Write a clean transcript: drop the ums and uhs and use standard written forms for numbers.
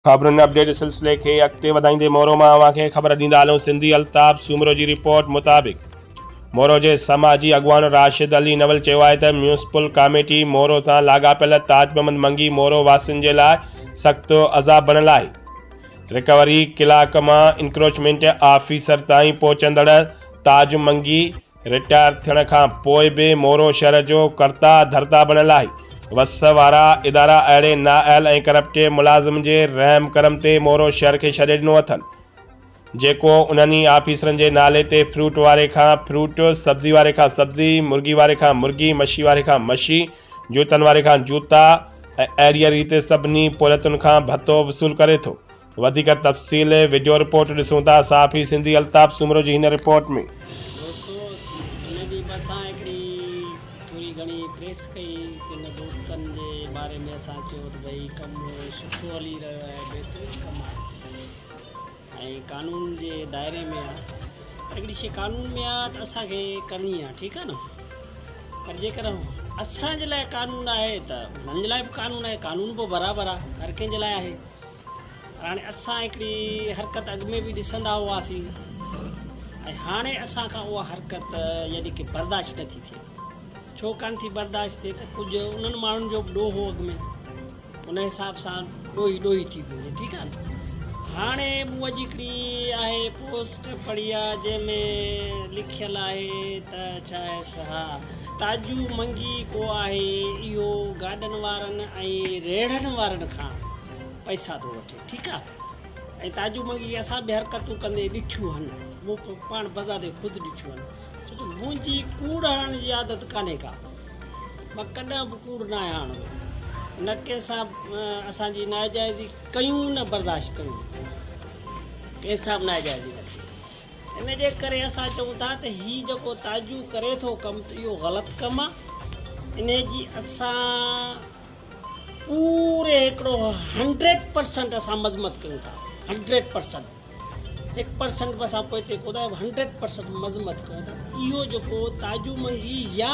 خبرن اپڊيٽ سلسلي کي اڳتي وڌائيندي مورو مان اوهان کي خبر ڏيندا هلون سنڌي الطاف سومرو جي رپورٽ مطابق مورو جي سماجي اڳواڻ راشد علي نول چيو آهي ته ميونسپل ڪاميٽي مورو سان لاڳاپيل تاج محمد منگي مورو واسين جي لاء سخت عذاب بڻيل آهي رڪوري ڪلاڪ مان انڪروچمينٽ آفيسر تائين پهچندڙ تاج منگي رٽائر ٿيڻ کان پوء به مورو شهر جو ڪرتا ڌرتا بڻيل آهي. وس وارا ادارا اهڙي نااهل ۽ ڪرپٽ ملازم جي رحم ڪرم تي مورو شهر کي ڇڏي ڏنو اٿن. جيڪو انهن ئي آفيسرن جي نالي تي فروٽ واري کان فروٽ، سبزي واري کان سبزي، مرغي واري کان مرغي، مڇي واري کان مڇي، جوتن واري کان جوتا ۽ اهڙيء ريت سڀني پورهيتن کان ڀتو وصول ڪري ٿو. وڌيڪ تفصيل وڊيو رپورٽ ڏسون ٿا صحافي سنڌي الطاف سومرو جي هن رپورٽ ۾. دوستو هن ڏينهن به اسان هڪڙي ٿوري گهڻي پريس ڪئي ڪن دوستن جي باري ۾ اسان چيو ته ڀئي ڪم سٺو هلي رهيو آهي بهترين ڪم آهي ۽ قانون جي دائري ۾ آهي هڪڙي شي قانون ۾ آهي ته اسان کي ڪرڻي آهي ٺيڪ آهي نه پر جيڪڏهن اسان جي لاء قانون آهي ته انهن جي لاء به قانون آهي قانون به برابر آهي هر ڪنهن جي لاء آهي پر هاڻي اسان هڪڙي حرڪت اڳ ۾ به ڏسندا هئاسين ۽ هاڻي اسان کان اها حرڪت يعني ڪي برداشت نه ٿي ٿئي ڇو ڪانه ٿي برداشت ٿئي ته ڪجهه انهن ماڻهن جو به ڏوهه هو اڳ ۾ ان حساب سان ڏوهي ڏوهي ٿي پيو وڃي ٺيڪ آهي هاڻي مون اڄ هڪڙي آهي پوسٽ پڙهي آهي جنهن ۾ لکيل آهي ته ڇا آهي ها تاجو منگي ڪو آهي اهو گاڏن وارن ۽ ريڙهن وارن کان پئسا ٿو وٺي ٺيڪ آ ۽ تاجو منگي اسان به حرڪتون ڪندي ڏٺيون هن مون پاڻ بذات خود ڏٺيون هن ڇو ته منهنجي ڪوڙ هڻڻ جي عادت ڪانهي ڪا مان ڪڏهن به ڪوڙ نه آهيان هڻندو نه ڪنهن سان اسان جي ناجائزي ڪيون نه برداشت ڪيون ڪنهن سان به ناجائزي نه ٿئي ان جي ڪري اسان چئون ٿا ته هي جيڪو تاجو ڪري ٿو ڪم ته اهو غلط ڪم آ ان جي اسان پوري هڪڙو هنڊريڊ پرسنٽ اسان مذمت ڪيون ٿا هنڊريڊ پرسنٽ هڪ پرسنٽ به اسان پوئتي ڪونه آهيون هنڊريڊ پرسنٽ مذمت ڪيون ٿا اهو جيڪو تاجو منگي يا.